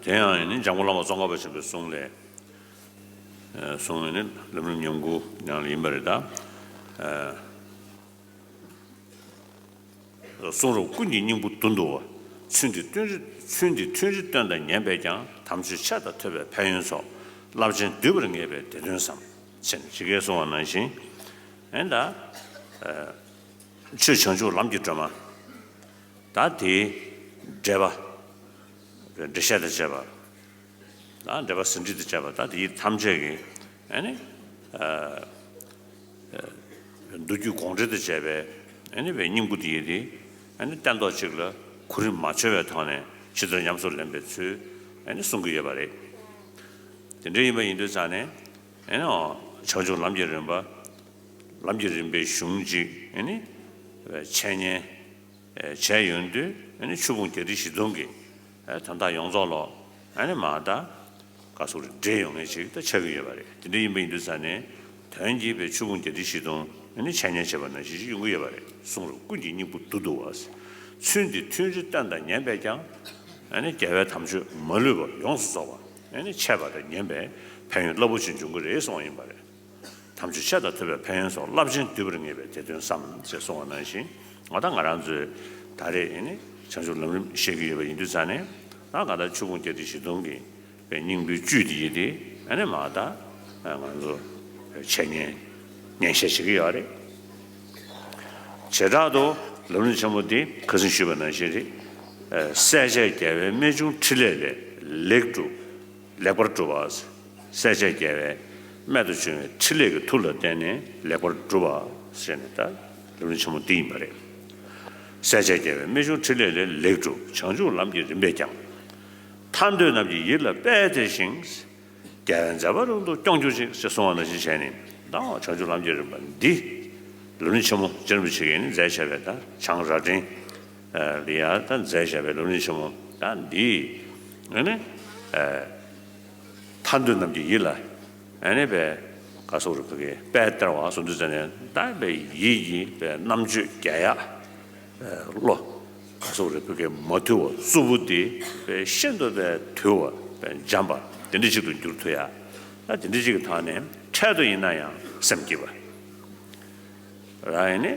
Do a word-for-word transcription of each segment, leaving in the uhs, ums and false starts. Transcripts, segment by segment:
དེ་ཡང་ཡིན་ནི་འཇམ་མགོན་བླ་མ་ཙོང་ཁ་པ་ཆེན་པོའི་གསུང་ལས། ཨ་གསུང་ཡིན་ནི་ལམ་རིམ་ཉམས་མགུར་ནང་ལ་ཡིན་པ་རེད་ད། ཨ་གསུང་རབ་ཀུན་གྱི་སྙིང་པོ་བསྡུ་འདུལ་བ། ཚུལ་འདི་ཐུན་རེ་ཚུལ་འདི་ཐུན་རེ་བསྟན་དང་ཉན་པས་ཀྱང་། དམ་ཆོས་འཆད་དང་ཐོས་པའི་ཕན་ཡོན་ཚོགས། རླབས་ཆེན་བསྡུས་པར་ངེས་པས་དེ་དོན་བསམ། ཟེར་ནས་ཇི་སྐད་གསུངས་པ་ནང་བཞིན། ཨེ་ད། ཨ་ཆོས་བྱང་ཆུབ་ལམ་གྱི་སྒྲོན་མ། ད་དེའི་འགྲེལ་པ། འགྲེལ་བཤད་དང་བཅས་པ། ད་འགྲེལ་པ་ཟིན་བྲིས་དང་བཅས་པ། ད་དེའི་ཐམས་ཅད་ཀྱི་ཨ་ནི། ཨ་ཨ་མདོ་རྒྱུད་དགོངས་འགྲེལ་དང་བཅས་པའི་ཨ་ནི་བའི་སྙིང་པོ་དེ་ཡིན་ཏེ། ཨ་ནི་སྟན་ཐོག་གཅིག་ལ་གོ་རིམ་མ་འཆོལ་བའི་ཐོག་ནས་ཕྱི་དོན་ཉམས་སུ་ལེན་པའི་ཚུལ་ཨ་ནི་གསུང་གི་ཡོད་པ་རེད། དེ་འདྲ་ཡིན་པ་ཡིན་དུས་ཙང་ནས། ཨེ་ནོ། བྱང་ཆུབ་ལམ་གྱི་རིམ་པ། ལམ་གྱི་རིམ་པའི་གཞུང་གཅིག་ཨེ་ནི། འཆད་ཉན་བྱས་ཡོང་དུས་ཨེ་ནི་ཆོས་ཕུང་བརྒྱད་ཁྲི་བཞི་སྟོང་གི་དོན་དག་ཡོངས་རྫོགས་ལོ། ཨེ་ནི་མ་ད་ག་སོགས་རེ་འདྲེས་ཡོང་ངེས་ཅིག་ད་ཆགས་ཀྱི་ཡོད་པ་རེད། དེ་འདྲ་ཡིན་པ་ཡིན་དུས་ཙང་ནས་དོན་གྱིས་པའི་ཆོས་ཕུང་བརྒྱད་ཁྲི་བཞི་སྟོང་ཨེ་ནི་འཆད་ཉན་བྱས་པ་ནང་བཞིན་ཞིག་ཡོང་གི་ཡོད་པ་རེད། གསུང་རབ་ཀུན་གྱི་སྙིང་པོ་བསྡུ་འདུལ་བ། ཚུལ་འདི་ཐུན་རེ་བསྟན་དང་ཉན་པས་ཀྱང་། ཨ་ནི་རྒྱལ་བའི་དམ་ཆོས་མ་ལུས་པ་ཡོངས་སུ་རྫོགས་པ་ཨ་ནི་འཆད་པ་དང་ཉན་པའི་ཕན་ཡོན་རླབས་པོ་ཆེ་འབྱུང་གི་རེད་གསུངས་པ་ཡིན་པ་རེད། དམ་ཆོས་འཆད་དང་ཐོས་པའི་ཕན་ཡོན་སོགས། རླབས་ཆེན་བསྡུས་པར་ངེས་པས་དེ་དོན་བསམ། ཞེས་གསུངས་པ་ནང་བཞིན། ང་དང་ང་རང་ཚོས་ད་རེས་ཨ་ནི་བྱང་ཆུབ་ལམ་རིམ་བཤད་ཀྱི་ཡོད་པ་ཡིན་དུས་ཙང་ནས། ད་ང་དང་ཆོས་ཕུང་བརྒྱད་ཁྲི་བཞི་སྟོང་གི་པའི་སྙིང་པོའི་བཅུད་དེ་ཡིན་ཏེ། ཨ་ནི་མ་ད་ང་ཚོ་འཆད་ཉན་ཉན་བཤད་བྱེད་ཀྱི་ཡོད་རེད། བྱེ་བྲག་ཏུ་ལམ་རིམ་ཆེན་མོ་འདི་ཁ་སང་ཞུས་པ་ནང་བཞིན་རེད། ཨ་སྲས་བཅས་རྒྱལ་བའི་རྨད་བྱུང་ཕྲིན་ལས་ལས་ལེགས་གྲུབ། ལེགས་པར་གྲུབ་པ། སྲས་བཅས་རྒྱལ་བའི་རྨད་དུ་བྱུང་བའི་ཕྲིན་ལས་ཀྱི་མཐུ་ལ་བརྟེན་ནས་ལེགས་པར་གྲུབ་པ་ཟེར་ནས་ད་ལམ་རིམ་ཆེན་མོ་འདི་ཡིན་པ་རེད། སྲས་བཅས་རྒྱལ་བའི་རྨད་བྱུང་ཕྲིན་ལས་ལས་ལེགས་གྲུབ། བྱང་ཆུབ་ལམ་གྱི་རིམ་པས་ཀྱང་། ཐར་འདོད་རྣམས་ཀྱི་ཡིད་ལ་དཔལ་སྟེར་ཞིང་། རྒྱལ་བའི་མཛད་པ་རབ་ཏུ་སྐྱོང་གྱུར་ཅིག་ཅེས་གསུངས་པ་ནང་བཞིན་བྱས་ནས། ད་བྱང་ཆུབ་ལམ་གྱི་རིམ་པ་འདི་ལམ་རིམ་ཆེན་མོ་རྗེ་རིན་པོ་ཆེ་གིས་ནི་མཛད་བྱས་པའི་ད་བྱང་རྭ་སྒྲེང་ལ་ཡ་ད་མཛད་བྱས་པའི་ལམ་རིམ་ཆེན་མོ་ད་འདི་ཨ་ནི་ཐར་འདོད་རྣམས་ཀྱི་ཡིད་ལ་ཨ་ནི་པའི་ག་སོགས་རེ་བོད་ཀྱི་དཔལ་སྟེར་བ་གསུང་དུས་ཙམ་ནས། ད་པའི་ཡིད་ཀྱི་པའི་རྣམ་དཔྱོད་རྒྱས་ཡག་བློ་ག་སོགས་རེ་བོད་ཀྱི་མ་ཐུལ་བ་རྩུབ་པོ་དེ་པའི་ཤིན་ཏུ་པའི་དུལ་བ་པའི་འཇམ་པ་དེ་འདྲ་ཅིག་ཏུ་འགྱུར་ཐུབ་ཡག་ད་དེ་འདྲ་ཅིག་གི་ཐོག་ནས་འཕྲལ་དུ་ཡིན་ན་ཡང་སེམས་སྐྱིད་པ། རང་ཡིན་ནི།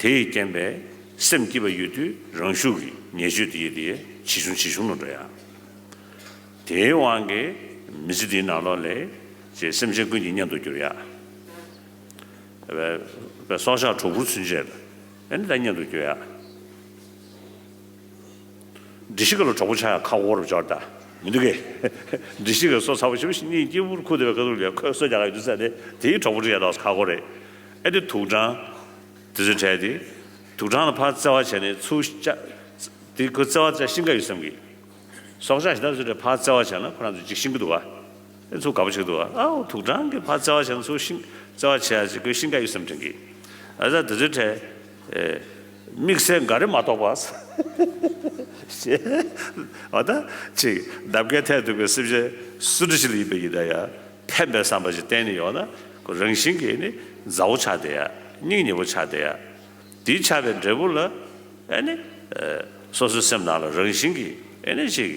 དེ་ཡི་རྐྱེན་པས་སེམས་སྐྱིད་པ་ཡོད་དུས་རང་ཤུགས་ཀྱིས་ཉེས་སྤྱོད་དེ་ཡི་དེ་ཇེ་ཆུང་ཇེ་ཆུང་དུ་འགྲོ་ཡ། དེའི་དབང་གིས་མི་ཚེ་འདིའི་ནང་ལོགས་ལས་ཅེས་སེམས་ཅན་ཀུན་གྱི་གཉེན་དུ་གྱུར་ཡ། སྲོག་ཆགས་གྲོག་སྦུར་ཚུན་ཆད་ལ་ཨེ་ནི་ད་གཉེན་དུ་གྱུར་ཡ། སྒྲིག་གཞི་ཁ་ལ་གྲོགས་པོ་ཆགས་ཡ་ཁག་པོ་རུ་འབྱོར་ད་མི་འདུག་གས། སྒྲིག་གཞི་ཁ་སོ་ཚ་པོ་ཞེ་པོ་ཞིག་གཉིད་སྐྱིད་པོར་ཁུག་བསྡད་པའི་ཁ་ཐུག་ལ་ཁོས་སོ་རྒྱག་ག་ཡོད་དུས་ཙང་ནས་དེའི་གྲོགས་པོ་འབྲི་ཡ་ད་ཁག་པོ་རེད། ཨེ་དེ་དུག་སྦྲང་། དེ་ཚོའི་གྲས་དེ། དུག་སྦྲང་ལ་ཕར་བརྩེ་བ་བྱས་ནས་ཚུར་བཅག་དེ་ཁོ་བརྩེ་བ་བྱ་ཤེས་ཀ་ཡོད་བསམ་གི། སྲོག་ཆགས་གཞན་དག་ཚོའི་གྲས་ཕར་བརྩེ་བ་བྱས་ན་ཁོ་རང་ཚོ་ཅིག་ཤེས་ཀྱི་འདུག་ག་ཨེ་ཚུར་དགའ་པོ་བྱེད་ཀྱི་འདུག་ག་ཨའོ་དུག་སྦྲང་གིས་ཕར་བརྩེ་བ་བྱས་ན་ཚུར་ཤེས་བརྩེ་བ་བྱེད་ཡ་ཅིག་ཁོས་ཤེས་ཀ་ཡོད་བསམ་དྲན་གི། ཨ་ད་དེ་ཚོའི་གྲས། ཨེ། དམིགས་བསལ་འགའ་རེ་མ་གཏོགས་པ། ཞེས། འོ་ད་ཅིག་འདབ་བརྒྱ་ཐལ་འདུག་པའི་སེམས་ཅན་སུ་འདྲ་ཞིག་ལ་ཡིན་པ་ཡིན་ན་ཡང་ཕན་པའི་བསམ་པ་ཞིག་གཏན་ནས་ཡོད་ན་ཁོ་རང་བཞིན་གྱིས་ནི་མཛའ་བོ་ཆགས་བསྡད་ཡ། སྙིང་ཉེ་བོ་ཆགས་བསྡད་ཡ། དེའི་ཆགས་པའི་འབྲས་བུ་ལ་ཨེ་ནི། ཨེ། སོ་སོའི་སེམས་ནང་ལ་རང་བཞིན་གྱིས་ཨེ་ནི་ཅིག་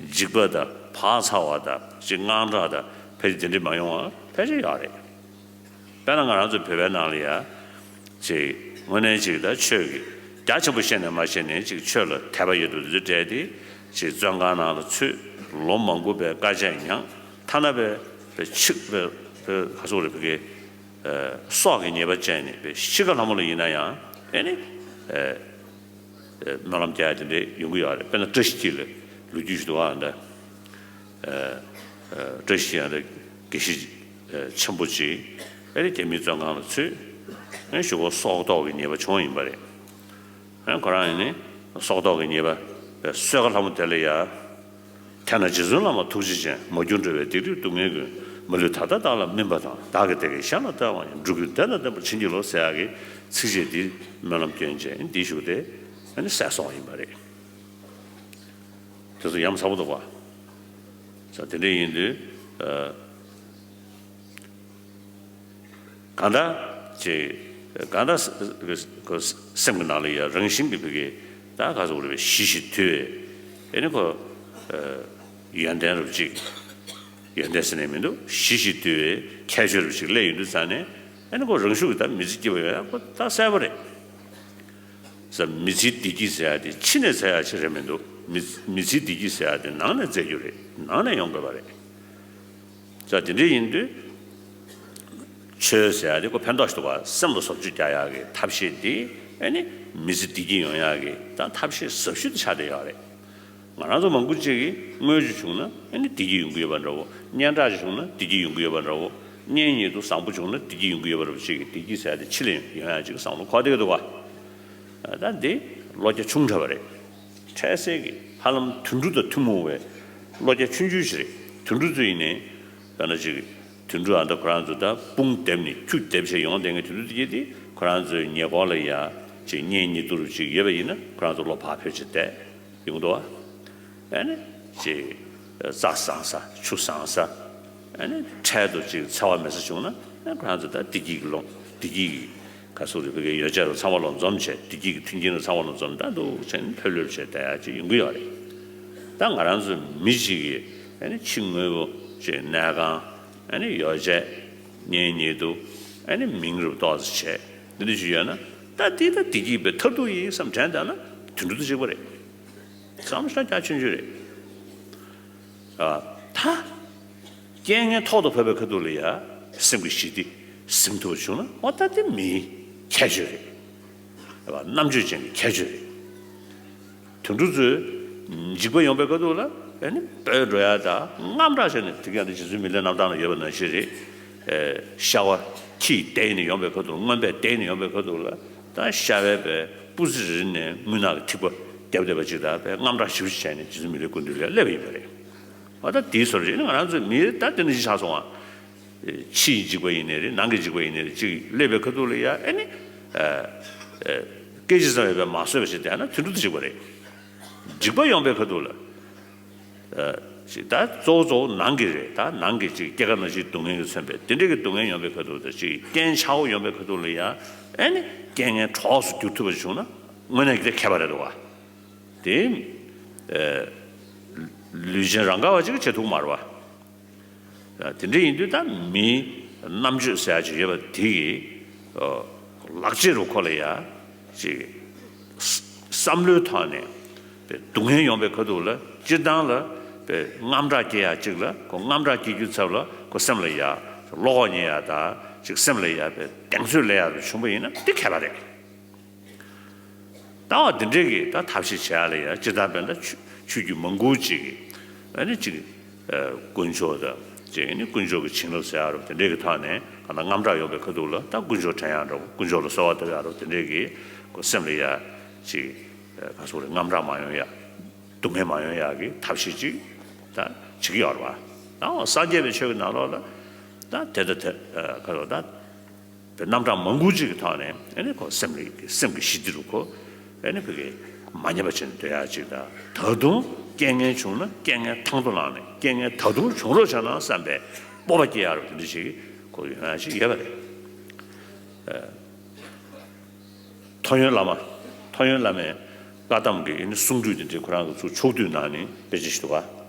འཇིགས་པ་དང་བག་ཚ་བ་དང་ཅིག་དངངས་སྐྲག་དང་ཕལ་ཆེར་དེ་འདྲ་མ་ཡོང་བ་ཕལ་ཆེར་ཡོད་རེད། དཔེར་ན་ང་རང་ཚོ་བོད་པའི་ནང་ལ་ཡ། ཅིག་དངོས་གནས་ཅིག་ད་ཆོས་ཀྱི་རྒྱ་ཆེན་པོ་ཤེས་ནས་མ་ཤེས་ནས་ཅིག་ཆོས་ལ་དད་པ་ཡོད་དུ་འདི་ཚོ་བསྡད་དེ་ཅིག་བཙོན་ཁང་ནང་ལ་ཚུད། ལོ་མང་པོ་པའི་དཀའ་སྤྱད་མྱངས། ཐ་ན་པའི་པའི་ཕྱུག་པའི་པའི་ག་ཚོད་རེད་བོད་ཀྱི་སྲོག་གི་ཉེས་པ་བཅད་ནས་པའི་ཤི་ཁ་ལྷ་མོ་ལ་ཡིན་ན་ཡང་ཨེ་ནི་སྨོན་ལམ་རྒྱག་ཡ་དེ་འདྲས་ཡོང་གི་ཡོད་རེད། དཔེར་ན་བཀྲ་ཤིས་འཁྱིལ་ལ་ལོ་རྒྱུས་ཞིག་འདུག་ཨ་འདྲ། ཨ་ཨ་བཀྲ་ཤིས་ཡང་དགེ་བཤེས་ཨ་ཆེན་པོ་ཅིག་ཨ་རི་རྒྱ་མིའི་བཙོན་ཁང་ལ་ཚུད། ཨ་གཞུག་གུ་སྲོག་ཐོག་གི་ཉེས་པ་བྱུང་བ་ཡིན་པ་རེད། ཨ་ཁོ་རང་ཡིན་ནི་སྲོག་ཐོག་གི་ཉེས་པ་གསོལ་ཁ་ལྷ་མོ་དེ་ལ་ཡ། དེས་ན་རྗེ་བཙུན་བླ་མ་ཐུགས་རྗེ་ཅན། མ་གྱུར་འགྲོ་བའི་སྡིག་སྒྲིབ་སྡུག་བསྔལ་ཀུན། མ་ལུས་ད་ལྟ་བདག་ལ་སྨིན་པ་དང་། བདག་གི་བདེ་སྐྱིད་གཞན་ལ་སྟེར་བ་ཡིན། འགྲོ་ཀུན་བདེ་དང་ལྡན་པར་བྱིན་གྱིས་རློབས། ཟེར་ཡག་གི་ཚིགས་བཅད་འདི་སྨོན་ལམ་སྐྱོན་བྱས་འདི་ཞུ་སྟེ་ཨ་ནི་སྲོག་ཡིན་པ་རེད། དེ་ཚོ་ཡ་མཚན་པོ་འདུག་པ། ས་དེ་འདྲ་ཡིན་དུས། ཨ། གང་ལྟར་ཅིག་གང་ལྟར་སེམས་ཀྱི་ནང་ལ་ཡ་རང་བཞིན་གྱི་བུ་གའི་ད་ག་ཚོད་རེད་པས་ཞི་ཞིང་དུལ་བའི་ཨེ་ནི་ཁོ། ཨ། ཡོན་ཏན་རུ་གཅིག་ཡོན་ཏན་ཟེར་ནས་མི་འདུག་གཞི་ཞིག་དུལ་བའི་ཁྱད་ཆོས་རུ་གཅིག་སླེབས་ཡོང་དུས་ཙང་ནས། ཨ་ནི་ཁོ་རང་ཤུགས་ཀྱིས་ད་མི་ཚེ་སྐྱིད་པ་ཡོང་ཡ་ཁོ་ད་གསལ་པོ་རེད། ས་མི་ཚེའི་བདེ་སྐྱིད་ཟེར་ཡ་དེ་ཕྱི་ནས་བཙལ་ཡ་ཅིག་རེད་མི་འདུག་མི་མི་ཚེའི་བདེ་སྐྱིད་ཟེར་ཡ་དེ་ནང་ནས་བཙལ་རྒྱུ་རེད། ནང་ནས་ཡོང་དགོས་པ་རེད། ས་དེ་འདྲ་ཡིན་དུས། ཆོས་ཟེར་ཡ་དེ་ཁོ་ཕན་ཐོགས་ཤིག་འདུག་ག་སེམས་ལ་བཟོ་བཅོས་རྒྱག་ཡག་གི་ཐབས་ཤེས་དེ། ཨ་ནི་མི་ཚེ་བདེ་སྐྱིད་ཡོང་ཡག་གི་ད་ཐབས་ཤེས་ཟབ་ཤོས་དེ་ཆགས་བསྡད་ཡོད་རེད། ང་རང་ཚོ་མང་པོ་ཅིག་གིས་དངུལ་ཅིག་བྱུང་ན་ཨ་ནི་བདེ་སྐྱིད་ཡོང་གི་ཡོད་པ་འདྲ་བོ། སྙན་གྲགས་ཅིག་བྱུང་ན་བདེ་སྐྱིད་ཡོང་གི་ཡོད་པ་འདྲ་བོ། གཉེན་ཉེ་དུ་བཟང་པོ་བྱུང་ན་བདེ་སྐྱིད་ཡོང་གི་ཡོད་པ་འདྲ་བོ་ཅིག་གིས་བདེ་སྐྱིད་ཟེར་ཡ་དེ་ཕྱི་ལ་ཡོང་ཡག་ཅིག་བསམ་བློ་འཁོར་བསྡད་ཀྱི་འདུག་ག་ད་འདི་བློ་རྒྱ་ཆུང་དྲགས་པ་རེད། འཕྲལ་སེལ་གྱི་ཧ་ལམ་དུད་འགྲོ་དང་ཐུན་མོང་བའི་བློ་རྒྱ་ཆུང་ཆུང་ཞིག་རེད། དུད་འགྲོ་ཚོ་ཡིན་ནའི། དཔེར་ན་ཅིག་དུད་འགྲོ་ཨ་མདའ་ཁོ་རང་ཚོ་ད་དཔུང་བསྡེབས་ནས་ཁྱུ་བསྡེབས་བྱས་ཡོང་བསྡད་མཁན་དུད་འགྲོ་དེ་གྱད་དེ་ཁོ་རང་ཚོའི་ཉེ་འཁོར་ལ་ཡ་ཅིག་གཉེན་ཉེ་དུ་རུ་ཅིག་ཡོད་པ་ཡིན་ན་ཁོ་རང་ཚོ་བློ་བག་ཕེབས་བྱས་བསྡད་ཡོང་འདུག་ཨ། ཨ་ནི་ཅིག་རྩྭ་བཟང་ས་ཆུ་བཟང་ས། ཨ་ནི་འཕྲལ་དུ་ཅིག་འཚེ་བ་མེད་ས་བྱུང་ན་ཨ་ཁོ་རང་ཚོ་ད་བདེ་སྐྱིད་ཀྱི་ལོངས་བདེ་སྐྱིད་ཀྱི་ག་སོགས་རེད་བོད་སྐད་ཡོ་བྱད་རུ་ཚང་མ་ལོ་འཛོམས་བྱས་བདེ་སྐྱིད་ཀྱི་མཐུན་རྐྱེན་རུ་ཚང་མ་ལོ་འཛོམས་ད་འདུག་བྱས་ནས་ཕེབས་ལོས་བྱས་བསྡད་ཡག་ཅིག་ཡོང་གི་ཡོད་རེད། ད་ང་རང་ཚོ་མི་གཅིག་གིས་ཨ་ནི་ཕྱི་དངོས་པོ་ཅིག་གནས་ཁང་ཨ་ནི་ཡོ་བྱད་གཉེན་ཉེ་དུ་ཨ་ནི་མིང་རུ་ཏོག་ཙམ་བྱས་འདི་འདྲ་ཅིག་ཡོད་ན་ད་འདི་ད་བདེ་སྐྱིད་པའི་མཐར་ཐུག་ཡིན་བསམ་དྲན་བསྡད་ན་དུད་འགྲོ་དང་གཅིག་པ་རེད། བསམ་བློ་ཞེ་དྲག་ཆུང་ཆུང་རེད། ཨ། ད། རྐྱེན་ངན་ཐོག་ཏུ་བབས་པའི་ཁ་ཐུག་ལ་ཡ། སེམས་ཀྱི་ཞི་བདེ་ཟིན་ཐུབ་པ་བྱུང་ན་འོ་ད་དེ་མིའི་ཁྱད་ཆོས་རེད། རེད་པ། རྣམ་དཔྱོད་ཅན་གྱི་ཁྱད་ཆོས་རེད། དུད་འགྲོ་ཚོས་འཇིགས་པ་ཡོང་པའི་ཁ་ཐུག་ལ་ཨ་ནི་སྦོས་འགྲོ་ཡ་ད་དངངས་སྐྲག་བྱས་ནས་དེ་ག་ནི་རྗེ་བཙུན་མི་ལའི་རྣམ་ཐར་ལ་ཡོད་པ་ནང་བཞིན་རེད། ཨེ། ཤ་བ་ཁྱིས་བལྡད་ནས་ཡོང་པའི་ཁ་ཐུག་རྔོན་པས་བལྡད་ནས་ཡོང་པའི་ཁ་ཐུག་ལ་ད་ཤ་བའི་པའི་སྤུ་རྩེ་རེ་ནས་རྔུལ་ནག་གི་ཐིགས་པ་བརྒྱབ་བསྡད་པ་ཅིག་ད་པའི་དངངས་སྐྲག་ཞེ་པོ་ཅིག་བྱས་ནས་རྗེ་བཙུན་མི་ལའི་སྐུ་མདུན་ལ་སླེབས་པ་ཡིན་པ་རེད། འོ་ད་དེའི་བཟོ་འདྲ་ཅིག་ནི་ང་རང་ཚོའི་མི་ད་དེ་འདྲ་ཞིག་ཆགས་སོང་ཨ། ཕྱིའི་འཇིགས་པ་ཡིན་ནའི་རེད། ནང་གི་འཇིགས་པ་ཡིན་ནའི་རེད། ཅིག་སླེབས་པའི་ཁ་ཐུག་ལ་ཡ་ཨེ་ནི། ཨ། ཨ། སྐད་ཅིག་ཙམ་ཡོད་པས་མ་བཟོད་པ་ཞིག་བསྡད་ན་དུད་འགྲོ་དང་གཅིག་པ་རེད། འཇིགས་པ་ཡོང་པའི་ཁ་ཐུག་ལ། ཨ། ཅིག་ད་གཙོ་བོ་གཙོ་བོ་ནང་གི་རེད། ད་ནང་གི་ཅིག་སྐྱེ་རྒ་ན་འཆིའི་སྡུག་བསྔལ་གྱིས་མཚོན་པའི་དེ་འདྲ་གི་སྡུག་བསྔལ་ཡོང་པའི་ཁ་ཐུག་ད་ཅིག་རྐྱེན་ཆག་པོ་ཡོང་པའི་ཁ་ཐུག་ལ་ཡ་ཨེ་ནི་རྐྱེན་ངན་གྲོགས་སུ་འགྱུར་ཐུབ་པ་ཞིག་བྱུང་ན་དངོས་གནས་ཀྱི་དེ་མཁས་པ་རེད་འདུག་ག་དེ། ཨ། ལུས་ཅན་རང་ག་བ་ཅིག་གིས་བྱེད་ཐུབ་མ་རེད་པ། དེ་འདྲ་ཡིན་དུས་ད་མིའི་རྣམ་དཔྱོད་ཟེར་ཡ་ཅིག་ཡོད་པ་དེ་གིས། ཨ། ལག་རྗེས་རུ་ཁོ་ལ་ཡ་ཅིག་བསམ་བློའི་ཐོག་ནས་པའི་སྡུག་བསྔལ་ཡོང་པའི་ཁ་ཐུག་ལ་སྤྱིར་བཏང་ལ་པའི་དངངས་སྐྲག་སྐྱེ་ཡ་ཅིག་ལ་ཁོ་དངངས་སྐྲག་སྐྱེ་རྒྱུའི་ཚབ་ལ་ཁོ་སེམས་ལ་ཡ་བློ་ཁོག་རྙེད་ཡ་ད་ཅིག་སེམས་ལ་ཡ་པའི་གདེང་ཚོད་སླེབས་ཡ་རུ་བྱུང་པ་ཡིན་ན་དེ་མཁས་པ་རེད། ད་བ་འདི་འདྲས་ཀྱི་ད་ཐབས་ཤེས་བྱེད་ཡ་ལ་ཡ་སྤྱིར་བཏང་དཔེར་ན་ཆོས་ཆོས་བརྒྱུད་མང་པོ་ཅིག་གིས་ཨ་ནི་ཅིག་ཨ། དཀོན་མཆོག་དང་ཅིག་ཨ་ནི་དཀོན་མཆོག་གི་བྱིན་རླབས་ཟེར་ཡ་རུ་དེ་འདྲས་ཀྱི་ཐོག་ནས་གང་ལྟར་དངངས་སྐྲག་ཡོང་པའི་ཁ་ཐུག་ལ་ད་དཀོན་མཆོག་དྲན་ཡ་འདྲ་བོ་དཀོན་མཆོག་ལ་གསོལ་བ་བཏབ་ཡ་རུ་དེ་འདྲས་ཀྱི་ཁོ་སེམས་ལ་ཡ་ཅིག་ཨ། ག་སོགས་རེད། དངངས་སྐྲག་མ་ཡོང་ཡ། སྡུག་བསྔལ་མ་ཡོང་ཡ་གི་ཐབས་ཤེས་ཅིག་ད་བྱེད་ཀྱི་ཡོད་རེད་པ། ད་འོ་སངས་རྒྱས་པའི་ཆོས་ཀྱི་ནང་ལོགས་ལ་ད་དེ་ལྟ་དེ་ཨ། ག་རེ་ད། པའི་རྣམ་གྲངས་མང་པོ་ཅིག་གི་ཐོག་ནས་ཨ་ནི་ཁོ་སེམས་ཀྱི་སེམས་ཀྱི་ཞི་བདེ་རུ་ཁོ་ཨ་ནི་བོད་ཀྱི་མ་ཉེས་པ་བྱས་ནས་སྡོད་ཡག་ཅིག་དང་། ད་དུང་རྐྱེན་ངན་བྱུང་ན་རྐྱེན་ངན་ཐང་དུ་བླངས་ནས་རྐྱེན་ངན་ད་དུང་བྱུང་རོགས་བྱས་ན་བསམ་པའི་སྤོབས་པ་སྐྱེ་ཡག་རུ་དེ་འདྲ་ཞིག་ཁོ་ཡོང་ཡག་ཅིག་ཡོད་པ་རེད། ཨ། ཐོ་ཡོན་བླ་མ། ཐོ་ཡོན་བླ་མའི་བཀའ་གདམས་ཀྱི་ཨ་ནི་གསུང་སྒྲོས་དེ་འདྲའི་ཁོ་རང་གི་ཚུར་ཕྱོགས་བསྡུས་གནང་ནས་དཔེ་ཆ་ཞིག་འདུག་ག་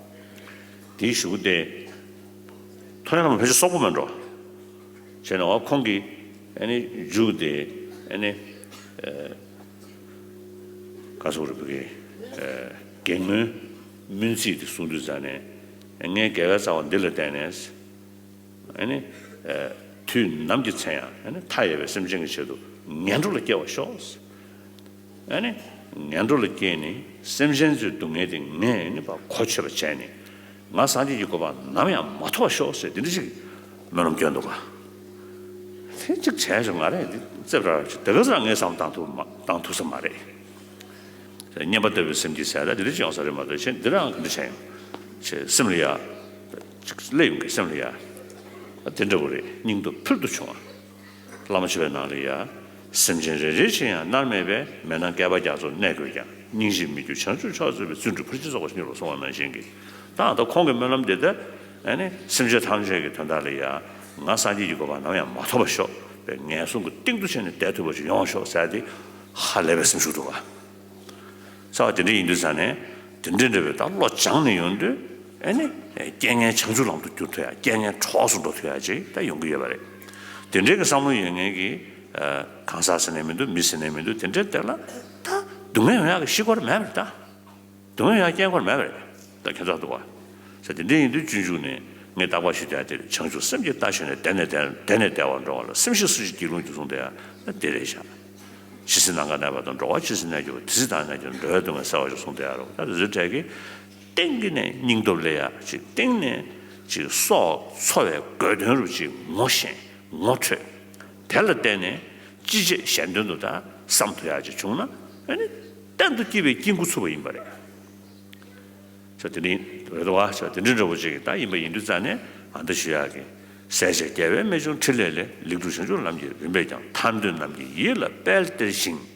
དེའི་གཞུག་གུ་དེ། ཐོ་ཡོན་བླ་མ་ཕལ་ཆེར་སོག་པོ་མིན་འགྲོ། བྱས་ནས་འོ་ཁོང་གིས་ཨ་ནི་མཇུག་དེ་ཨ་ནི་ཨ། ག་སོག་རེད་བོད་ཀྱི་ཨ། སྒེག་མོའི་སྨོན་ཚིག་དེ་གསུང་དུས་ཙ་ནས་ངའི་དགེ་བའི་རྩ་བ་འདི་ལ་བརྟེན་ནས་ཨ་ནི་ཨ། དུས་ནམ་གྱི་ཚེ་ཡང་ཨ་ནི་མཐའ་ཡས་པའི་སེམས་ཅན་གྱི་ཆེད་དུ་ངན་འགྲོ་ལ་སྐྱེ་བར་ཤོག་ཨ་ནི་ངན་འགྲོ་ལ་སྐྱེས་ནས་སེམས་ཅན་ཚོའི་སྡུག་བསྔལ་དེ་ངས་ཨ་ནི་ཕར་གོ་ཆོད་པ་བྱས་ནས་ང་སངས་རྒྱས་ཀྱི་གོ་འཕང་ནམ་ཡང་མ་ཐོབ་པར་ཤོག་ཟེར་དེ་འདྲ་ཞིག་སྨོན་ལམ་སྐྱོན་འདུག་ག་དེ་གཅིག་བྱས་བྱུང་ང་རང་འདི་རྩེ་བྲལ་བ་ཞིག་དེ་ག་ཚོད་ངས་བསམ་བཏང་ཐུབ་མ་བཏང་ཐུབ་ས་མ་རེད། སྙན་པ་ལྟ་བུའི་སེམས་ཀྱིས་ཟེར་ད་འདི་འདྲ་ཅིག་ཡོང་ས་རེད་མ་གཏོགས་ཆེ་འདི་རང་ག་འདྲ་བྱས་ཡོང་ཆེ་སེམས་ལ་ཡ། ཅིག་སླེབས་ཡོང་གི་སེམས་ལ་ཡ། དེ་འདྲ་བོ་རེད། སྙིང་སྟོབས་ཕུལ་དུ་བྱུང་བ། བླ་མ་མཆོད་པའི་ནང་ལ་ཡ། སེམས་ཅན་རེ་རེ་ཆེ་ཡང་མནར་མེད་པའི་མེ་ནང་བསྐལ་པ་རྒྱ་མཚོར་གནས་དགོས་ཀྱང་སྙིང་རྗེས་མི་འགྱུར་བྱང་ཆུབ་མཆོག་སྩོལ་བའི་བརྩོན་འགྲུས་ཕར་ཕྱིན་རྫོགས་པར་བྱིན་གྱིས་རློབས་གསུངས་པ་ནང་བཞིན་གྱི། ད་ད་ཁོང་གི་སྨོན་ལམ་འདི་ལྟར་ཨ་ནི་སེམས་ཅན་ཐམས་ཅད་ཀྱི་དོན་དག་ལ་ཡ། ང་སངས་རྒྱས་ཀྱི་གོ་འཕང་ནམ་ཡང་མ་ཐོབ་པར་ཤོག་པའི་ངན་སོང་གི་གཏིང་དུ་ཕྱིན་ནས་བསྡད་ཐུབ་པ་ཞིག་ཡོང་ཤོག་ཟེར་ཏེ་ཧ་ལས་པའི་སེམས་ཤུགས་འདུག་ག་ས་བ་དེ་འདྲ་ཡིན་དུས་ཙང་ནས་དེ་འདྲ་འདྲ་བའི་ད་བློ་སྦྱངས་ནས་ཡོང་དུས་ ཨ་ནི་རྐྱེན་ངན་བྱང་ཆུབ་ལམ་དུ་བསྒྱུར་ཐུབ་ཡ། རྐྱེན་ངན་གྲོགས་སུ་འགྲོ་ཐུབ་ཡ་ཅིག་ད་ཡོང་གི་ཡོད་པ་རེད། དེ་འདྲའི་གི་བསམ་བློ་ཡོད་མཁན་གྱི་གང་ཟག་ཟེར་ནས་མི་འདུག་མི་ཟེར་ནས་མི་འདུག་དེ་འདྲའི་དེ་ལ་ད་སྡུག་བསྔལ་ཡོང་ཡག་གི་གཞི་སྐོར་མེད་པ་རེད་ད། སྡུག་བསྔལ་ཡོང་ཡག་རྐྱེན་སྐོར་མེད་པ་རེད། ད་ཁྱད་མཚར་འདུག་བ། ཟེར་དེ་འདྲ་ཡིན་དུས་སྤྱོད་འཇུག་ནས་ངས་རྟག་པར་ཞུ་དོན་དེ་བྱང་ཆུབ་སེམས་ཀྱི་རྟ་ཞོན་ནས། བདེ་ནས་བདེ་བདེ་ནས་བདེ་བར་འགྲོ་བ་ལ། སེམས་ཤེས་སུ་ཞིག་སྒྱིད་ལུག་འགྱུར་གསུངས་དེ་ཡང་དེ་རེད་ཤག་ཇི་སྲིད་ནམ་མཁའ་གནས་པ་དང་། འགྲོ་བ་ཇི་སྲིད་གནས་གྱུར་པ། དེ་སྲིད་བདག་ནི་གནས་གྱུར་ནས། འགྲོ་བའི་སྡུག་བསྔལ་བསལ་བར་ཤོག་གསུངས་དེ་ཡང་རེད། ད་དེ་ཚོའི་གྲས་ཀྱི་སྟེང་གི་ནས་སྙིང་སྟོབས་སླེབས་ཡག་ཅིག་སྟེང་ནས་ཅིག་སྲོག་འཚོ་བའི་དགོས་དོན་རུ་ཅིག་ངོ་ཤེས་ངོ་འཕྲོད། དེ་ལ་བརྟེན་ནས་ཅི་བྱེད་གཞན་དོན་དུ་ད་བསམ་ཐུབ་ཡག་ཅིག་བྱུང་ན། ཨ་ནི་གཏན་དུ་སྐྱེ་བའི་སྐྱེ་དགུ་ཚུགས་པ་ཡིན་པ་རེད། ས་དེ་རིང་རེད་དོ་བ། ས་དེ་འདྲའི་འདྲ་པོ་ཅིག་ད་ཡིན་པ་ཡིན་དུས་ཙང་ནས་ཨ་འདི་ཞུ་ཡག་གི། ཟས་བཅད་རྒྱལ་བའི་རྨད་བྱུང་ཕྲིན་ལས་ལས། ལེགས་གྲུབ་བྱང་ཆུབ་ལམ་གྱི་རིམ་པས་ཀྱང་། ཐར་འདོད་རྣམས་ཀྱི་ཡིད་ལ་དཔལ་སྟེར་ཞིང་།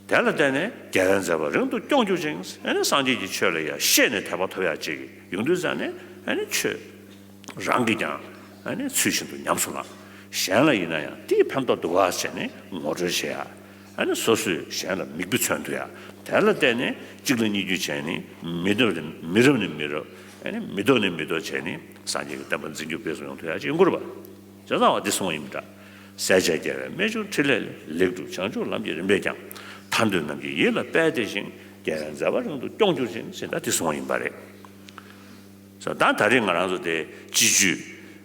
དེ་ལ་བརྟེན་ནས་རྒྱལ་བའི་མཛད་པ་རིང་དུ་སྐྱོང་གྱུར་ཅིང་། ཨ་ནི་སངས་རྒྱས་ཀྱི་ཆོས་ལ་ཡང་ཤེས་ནས་དད་པ་ཐོབ་ཡག་ཅིག་ཡོང་དུས་ཙང་ནས། ཨ་ནི་ཆོས་རང་གིས་ཀྱང་ཨ་ནི་ཚུལ་བཞིན་དུ་ཉམས་སུ་བླང་། གཞན་ལ་ཡིན་ན་ཡང་དེའི་ཕན་ཐོགས་འདུག་ག་བྱས་ནས་ངོ་སྤྲོད་བྱེད་ཡ། ཨ་ནི་སོ་སོས་གཞན་ལ་མིག་དཔེ་མཚོན་ཐུབ་ཡ། དེ་ལ་བརྟེན་ནས་གཅིག་ལ་གཉིས་བརྒྱུད་བྱས་ནས་མི་རབས་ནས་མི་རབས་ནས་མི་རབས། ཨ་ནི་མི་ཐོག་ནས་མི་ཐོག་བྱས་ནས་སངས་རྒྱས་ཀྱི་བསྟན་པ་འཛིན་སྐྱོང་སྤེལ་གསུམ་ཡོང་ཐུབ་ཡ་ཅིག་ཡོང་གི་རེད་པ། བྱས་ཙང་བ་འདི་གསུངས་པ་ཡིན་པ་འདྲ། ཟས་བཅད་རྒྱལ་བའི་རྨད་བྱུང་ཕྲིན་ལས་ལས། ལེགས་གྲུབ་བྱང་ཆུབ་ལམ་གྱི་རིམ་པས་ཀྱང་། ཐར་འདོད་རྣམས་ཀྱི་ཡིད་ལ་དཔལ་སྟེར་ཞིང་། རྒྱལ་བའི་མཛད་པ་རིང་དུ་སྐྱོང་གྱུར་ཅིང་། ཟེར་ད་འདི་གསུངས་པ་ཡིན་པ་རེད། ས་ད་ད་རེས་ང་རང་ཚོ་དེ་སྤྱི་སྤྱོད་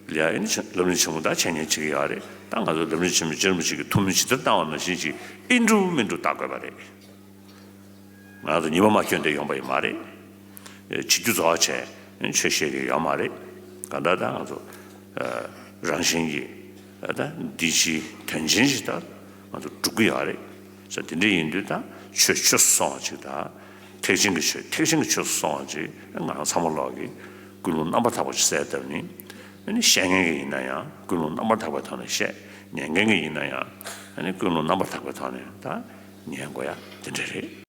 ལ་ཡ་ཨིན་ཆ་ལམ་རིམ་ཆེན་མོ་ད་འཆད་ཉན་བྱེད་ཀྱི་ཡོད་རེད། ད་ང་ཚོ་ལམ་རིམ་ཆེན་མོ་སྤྱིར་མོ་ཞིག་གི་ཐུགས་སྨོན་ཇི་ལྟར་བཏང་བ་ནང་བཞིན་ཅིག་ཨིན་འགྲུབ་མིན་འགྲུབ་བལྟ་དགོས་པ་རེད། ང་ཚོ་ཉི་མ་མ་འཁྱོལ་འདི་ཡོང་པ་ཡིན་མ་རེད། བྱེད་རྒྱུ་རྫོགས་བྱས་ཆོས་བཤད་ཀྱི་ཡོད་མ་རེད། གང་ལྟར་ད་ང་ཚོ་རང་བཞིན་གྱིས་ད་འདི་ཕྱིའི་དོན་ཆེན་ཞིག་ད་ང་ཚོ་སྒྲུབ་ཀྱི་ཡོད་རེད། ས་དེ་འདྲ་ཡིན་དུས་ད་ཆོས་ཆོས་སུ་སོང་བ་ཅིག་ད། ཐེག་ཆེན་གྱི་ཆོས་ཐེག་ཆེན་གྱི་ཆོས་སུ་སོང་བ་ཅིག་ང་རང་ཚང་མ་ལོག་གིས་ཀུན་སློང་རྣམ་པར་དག་པ་ཅིག་གསལ་བཏབ་ནས། ཨ་ནི་བཤད་མཁན་གྱི་ཡིན་ན་ཡང་ཀུན་སློང་རྣམ་པར་དག་པའི་ཐོག་ནས་བཤད། ཉན་མཁན་གྱི་ཡིན་ན་ཡང་ཨ་ནི་ཀུན་སློང་རྣམ་པར་དག་པའི་ཐོག་ནས་ད་ཉན་དགོས་ཡ་དེ་འདྲ་རེད།